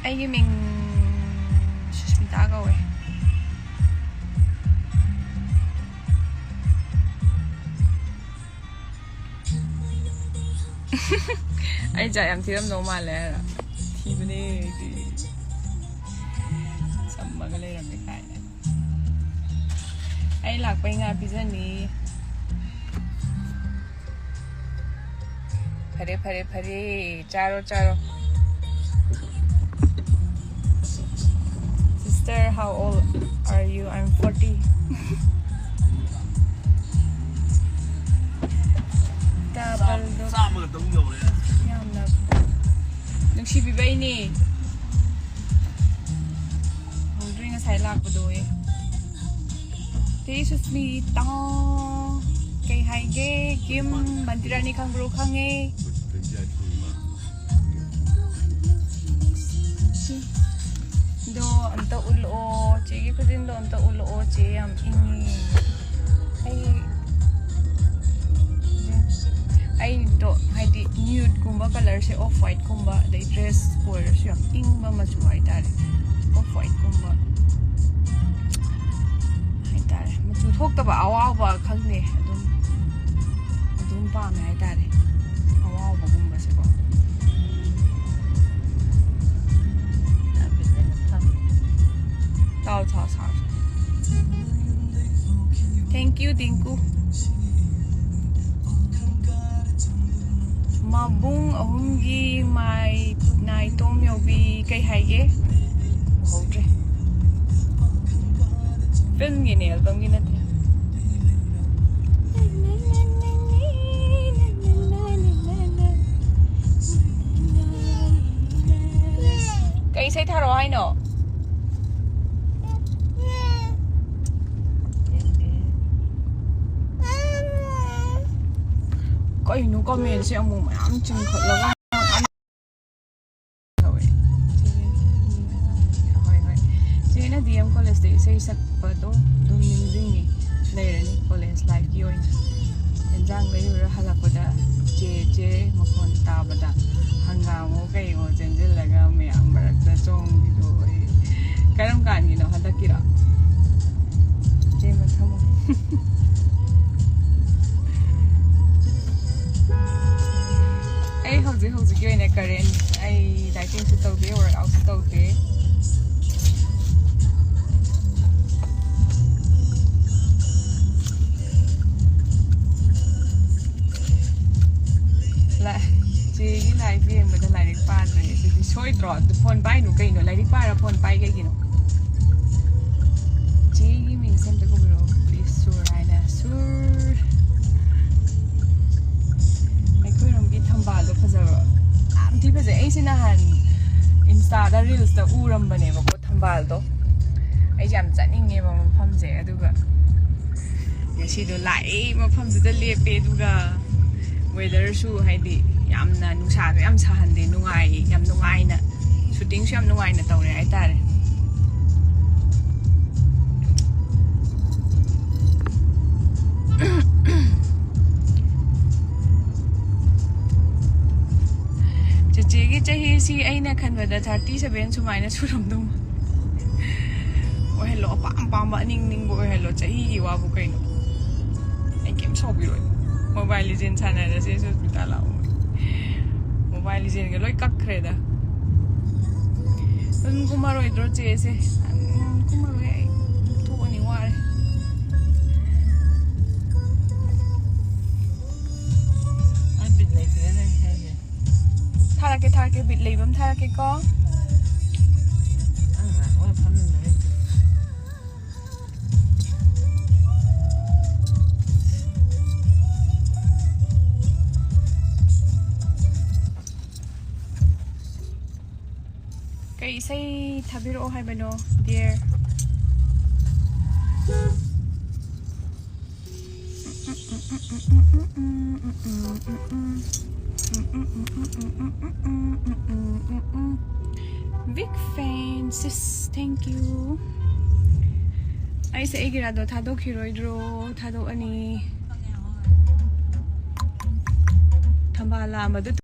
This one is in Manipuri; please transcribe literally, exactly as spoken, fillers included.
ꯑꯩꯒꯤ ꯃꯤꯡ ꯁꯨꯁꯃꯤꯇꯥ ꯀꯧꯋꯦ꯫ ꯑꯩ ꯖꯥꯠ ꯌꯥꯝ ꯊꯤꯔꯝꯗꯧ ꯃꯥꯜꯂꯦ ꯍꯥꯏꯔꯣ? ꯊꯤꯕꯅꯦ ꯑꯩꯗꯤ꯫ ꯆꯝꯃꯒ ꯂꯩꯔꯝꯃꯦ ꯀꯥꯏꯅ꯫ ꯑꯩ ꯂꯥꯛꯄꯩ ꯉꯥ ꯄꯤꯖꯅꯤ꯫ ꯐꯔꯦ, ꯐꯔꯦ, ꯐꯔꯦ꯫ ꯆꯥꯔꯣ, ꯆꯥꯔꯣ꯫ Sister, how old are you? I'm forty. ꯆꯥꯝꯃꯒ ꯇꯔꯨꯛ ꯌꯧꯔꯦ꯫ ꯌꯥꯝꯅ ꯅꯨꯡꯁꯤꯕꯤꯕꯩꯅꯦ꯫ ꯍꯧꯗ꯭ꯔꯤ ꯉꯁꯥꯏ ꯂꯥꯛꯄꯗꯣ ꯑꯦ꯫ ꯁꯤ ꯁꯨꯁꯃꯤꯇꯥ꯫ ꯀꯩ ꯍꯥꯏꯒꯦ? ꯀꯤꯝ ꯃꯟꯇꯤꯔꯥꯅꯤ ꯈꯪꯕ꯭ꯔꯣ? ꯈꯪꯉꯦ꯫ ꯁꯤ꯫ ꯑꯗꯣ ꯑꯝꯇ ꯎꯠꯂꯛꯑꯣ꯫ ꯆꯦꯒꯤ ꯈꯨꯖꯤꯟꯗꯣ ꯑꯝꯇ ꯎꯠꯂꯛꯑꯣ꯫ ꯆꯦ ꯌꯥꯝ ꯏꯪꯉꯤ꯫ ꯑꯩ, ꯑꯩꯗꯣ ꯍꯥꯏꯗꯤ nude ꯀꯨꯝꯕ colour ꯁꯦ, off white ꯀꯨꯝꯕ, ꯑꯗꯩ dress ꯑꯣꯏꯔꯁꯨ ꯌꯥꯝ ꯏꯪꯕ ꯃꯆꯨ ꯍꯥꯏꯇꯥꯔꯦ꯫ Off white ꯀꯨꯝꯕ ꯍꯥꯏꯇꯥꯔꯦ꯫ ꯃꯆꯨ ꯊꯣꯛꯇꯕ, ꯑꯋꯥꯎꯕ ꯈꯪꯗꯦ, ꯑꯗꯨꯝ, ꯑꯗꯨꯝ ꯄꯥꯝꯃꯦ ꯍꯥꯏꯇꯥꯔꯦ꯫ ꯑꯋꯥꯎꯕꯒꯨꯝꯕꯁꯦꯀꯣ꯫ ꯊꯥꯎ, ꯊꯥꯎ, ꯊꯥꯎ꯫ Thank you, ꯇꯤꯡꯀꯨ꯫ ꯃꯕꯨꯡ ꯑꯍꯨꯝꯒꯤ ꯃꯥꯏ ꯅꯥꯏꯇꯣꯝ ꯌꯧꯕꯤ ꯀꯩ ꯍꯥꯏꯒꯦ? ꯎꯍꯧꯗ꯭ꯔꯦ꯫ Film ꯒꯤꯅꯦ, album ꯒꯤ ꯅꯠꯇꯦ꯫ ꯀꯩ ꯏꯁꯩ ꯊꯥꯔꯛꯑꯣ ꯍꯥꯏꯅꯣ? ꯀꯩꯅꯣ comment ꯁꯦ ꯑꯃꯨꯛ ꯃꯌꯥꯝ ꯆꯤꯡꯈꯠꯂꯒ? ꯇꯧꯋꯦ꯫ ꯍꯣꯏ, ꯍꯣꯏ꯫ ꯆꯦꯅ D M college ꯇ ꯏꯁꯩ ꯁꯛꯄꯗꯣ ꯑꯗꯨꯝ ꯅꯤꯡꯁꯤꯡꯉꯤ꯫ ꯂꯩꯔꯅꯤ college life ꯀꯤ ꯑꯣꯏꯅ꯫ ꯏꯟꯖꯥꯡ ꯂꯩꯔꯨꯔ ꯍꯜꯂꯛꯄꯗ ꯆꯦ, ꯆꯦ ꯃꯈꯣꯟ ꯇꯥꯕꯗ ꯍꯪꯒꯥꯝꯑꯣ ꯀꯩꯑꯣ ꯆꯦꯟꯁꯤꯜꯂꯒ ꯃꯌꯥꯝ ꯃꯔꯛꯇ ꯀꯤꯔꯣ? ꯏꯆꯦ ꯃꯊꯪ꯫ ꯑꯩ ꯍꯧꯖꯤꯛ ꯍꯧꯖꯤꯛꯀꯤ ꯑꯣꯏꯅ ꯀꯔꯦꯟ ꯑꯩ ꯗꯥꯏꯇꯤꯡꯁꯨ ꯇꯧꯗꯦ, ꯋꯥꯔꯛꯑꯥꯎꯠꯁꯨ ꯇꯧꯗꯦ꯫ ꯂꯥꯏ-, ꯆꯦꯒꯤ ꯂꯥꯏꯔꯤꯛ ꯌꯦꯡꯕꯗ ꯂꯥꯏꯔꯤꯛ ꯄꯥꯗ꯭ꯔꯦ꯫ ꯑꯗꯨꯗꯤ ꯁꯣꯏꯗ꯭ꯔꯣ? ꯑꯗꯨ ꯐꯣꯟ ꯄꯥꯏꯅꯨ ꯀꯩꯅꯣ? ꯂꯥꯏꯔꯤꯛ ꯄꯥꯔ ꯐꯣꯟ ꯄꯥꯏ ꯀꯩꯒꯤꯅꯣ? ꯆꯦꯒꯤ ꯃꯤꯡꯁꯦ ꯑꯝꯇ ꯀꯧꯕꯤꯔꯛꯑꯣ, ꯄ꯭ꯂꯤꯁ꯫ ꯁꯨꯔ ꯍꯥꯏꯅ, ꯁꯨꯔ꯫ ꯑꯩꯈꯣꯏꯔꯣꯝꯒꯤ ꯊꯝꯕꯥꯜꯗꯣ ꯐꯖꯕ꯭ꯔꯣ? ꯌꯥꯝ ꯊꯤ ꯐꯖꯩ꯫ ꯑꯩꯁꯦ ꯅꯍꯥꯟ ꯏꯟꯁꯇꯥꯗ ꯔꯤꯜꯁꯇ ꯎꯔꯝꯕꯅꯦꯕꯀꯣ, ꯊꯝꯕꯥꯜꯗꯣ꯫ ꯑꯩꯁꯦ ꯌꯥꯝ ꯆꯠꯅꯤꯡꯉꯦꯕ ꯃꯐꯝꯁꯦ, ꯑꯗꯨꯒ ꯉꯁꯤꯗꯣ ꯂꯥꯛꯑꯦ, ꯃꯐꯝꯗꯨꯗ ꯂꯦꯞꯄꯦ, ꯑꯗꯨꯒ ꯋꯦꯗꯔꯁꯨ ꯍꯥꯏꯗꯤ ꯌꯥꯝꯅ ꯅꯨꯡꯁꯥꯁꯨ ꯌꯥꯝ ꯁꯥꯍꯟꯗꯦ, ꯅꯨꯡꯉꯥꯏ, ꯌꯥꯝ ꯅꯨꯡꯉꯥꯏꯅ, ꯁꯨꯇꯤꯡꯁꯨ ꯌꯥꯝ ꯅꯨꯡꯉꯥꯏꯅ ꯇꯧꯔꯦ ꯍꯥꯏꯇꯥꯔꯦ꯫ ꯆꯦꯆꯦꯒꯤ ꯆꯍꯤꯁꯤ ꯑꯩꯅ ꯈꯟꯕꯗ ꯊꯥꯔꯇꯤ ꯁꯚꯦꯟ ꯁꯨꯃꯥꯏꯅ ꯁꯨꯔꯝꯗꯧ ꯃꯥꯜꯂꯦ꯫ ꯑꯣꯏꯍꯜꯂꯣ, ꯑꯄꯥꯝ ꯑꯄꯥꯝꯕ, ꯑꯅꯤꯡ ꯅꯤꯡꯕ ꯑꯣꯏꯍꯜꯂꯣ꯫ ꯆꯍꯤꯒꯤ ꯋꯥꯕꯨ ꯀꯩꯅꯣ? ꯑꯩ ꯀꯩꯝ ꯁꯥꯎꯕꯤꯔꯣꯏ꯫ ꯃꯣꯕꯥꯏꯜ ꯂꯤꯖꯦꯟ ꯁꯥꯟꯅꯔꯁꯦ, ꯁꯨꯁꯃꯤꯇꯥ ꯂꯥꯛꯑꯣ꯫ ꯃꯣꯕꯥꯏꯜ ꯂꯤꯖꯦꯟꯒ ꯂꯣꯏ ꯀꯛꯈ꯭ꯔꯦꯗ꯫ ꯑꯗꯨꯝ ꯀꯨꯝꯃꯔꯣꯏꯗ꯭ꯔꯣ ꯆꯦꯁꯦ? ꯎꯝ, ꯀꯨꯝꯃꯔꯣꯏ ꯑꯩ꯫ ꯊꯣꯛꯑꯅꯤ, ꯋꯥꯔꯦ꯫ ꯑꯩ ꯕꯤꯠ ꯂꯩꯇ꯭ꯔꯦ ꯅꯪ ꯍꯥꯏꯁꯦ꯫ ꯊꯥꯔꯛꯀꯦ, ꯊꯥꯔꯛꯀꯦ, ꯕꯤꯠ ꯂꯩꯕ ꯑꯃ ꯊꯥꯔꯛꯀꯦꯀꯣ꯫ ꯅꯪ ꯉꯥꯏꯍꯥꯛ ꯑꯣꯏ ꯐꯝꯃꯤꯟꯅꯔ ꯀꯩ ꯏꯁꯩ ꯊꯥꯕꯤꯔꯛꯑꯣ ꯍꯥꯏꯕꯅꯣ, dear? Big fan, sis. Thank you. ꯑꯩꯁꯦ ꯑꯩꯒꯤ ꯔꯥꯗꯣ ꯊꯥꯗꯣꯛꯈꯤꯔꯣꯏꯗ꯭ꯔꯣ? ꯊꯥꯗꯣꯛꯑꯅꯤ꯫ ꯊꯝꯕꯥꯜ ꯂꯥꯝꯕꯗꯨ